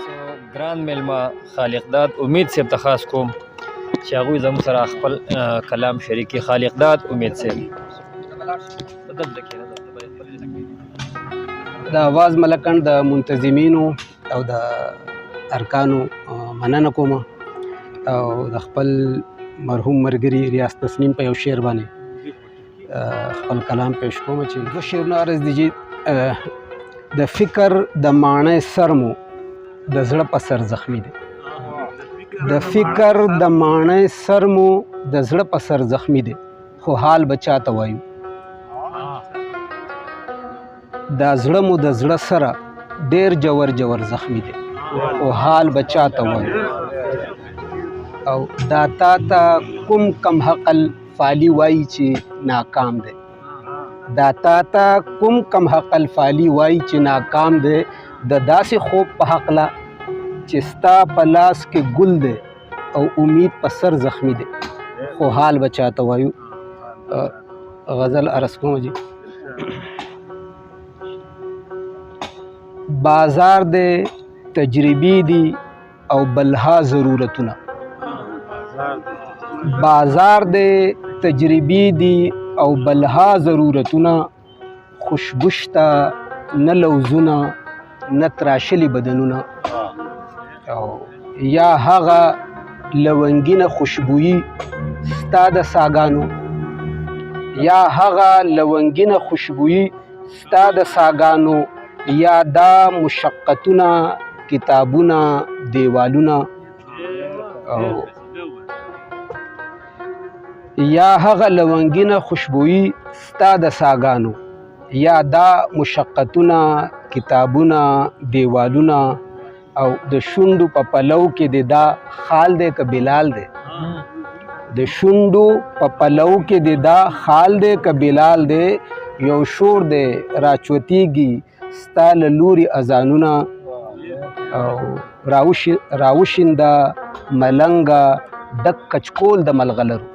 تاسو ګران میلمه خالق داد امید صاحب ته خاص کوم چې هغوی زموږ سره خپل کلام شریک کړي. خالق داد امید صاحب، ته دلته کښېنه، دلته به خپل ځای ته. د اواز ملکڼ د منتظمینو او د ارکانو مننه کوم او د خپل مرحوم مرګري ریاض تسنیم په یو شعر باندې خپل کلام پیش کوم چې دوه شعرونه عرض دي چې د فکر د ماڼۍ سر مو د زړه په سر زخمی دی، د فکر د ماڼۍ سر مو د زړه په سر زخمی دی، خو حال به چاته وایو. دا زړه مو د زړه سره ډیر جور جور زخمی دی، خو حال به چاته وایو. او دا تا ته کوم کم حقل فالی وایي چې ناکام دی، دا تا ته کوم کم حقل فالی وایي چې ناکام دی، د داسې خوب په حقله چې ستا په لاس کې ګل دی او امید په سر زخمی دی، خو حال به چاته وایو. غزل عرض کوم جی. بازار دی، تجربې دي او بلها ضرورتونه، بازار دی، تجربې دي او بلها ضرورتونه، خوشبو شته نه لوزونه نه تراشلي بدنونه، او یا هغه لونګینه خوشبویي ستا د ساګانو، یا هغه لونګینه خوشبویي ستا د ساګانو، یا دا مشقتونه کتابونه دیوالونه، او یا هغه لونګینه خوشبویي ستا د ساګانو، یا دا مشقتونه کتابونه دیوالونه، او د شونډو په پلو کې د دا خال دی که بلال دی، د شونډو په پلو کې د دا خال دی که بلال دی، یو شور دی راچوتیږي ستا له لوري اذانونه، او راوشینده ملنګه ډک کچکول د ملغلرو،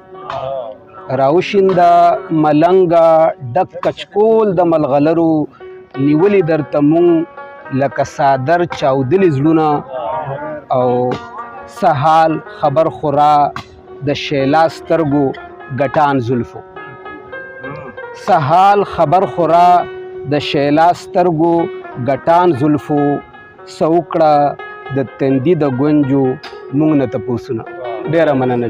راوشینده ملنګه ډک کچکول د ملغلرو، نیولي درته مونږ لکه څادر چاودلي زړونه، او څه حال خبر خورا د شیلا سترګو ګټان زلفو، څه حال خبر خورا د شیلا سترګو ګټان زلفو، څه وکړه د تندي د ګونجو مونږ نه تپوسونه. ډېره مننه.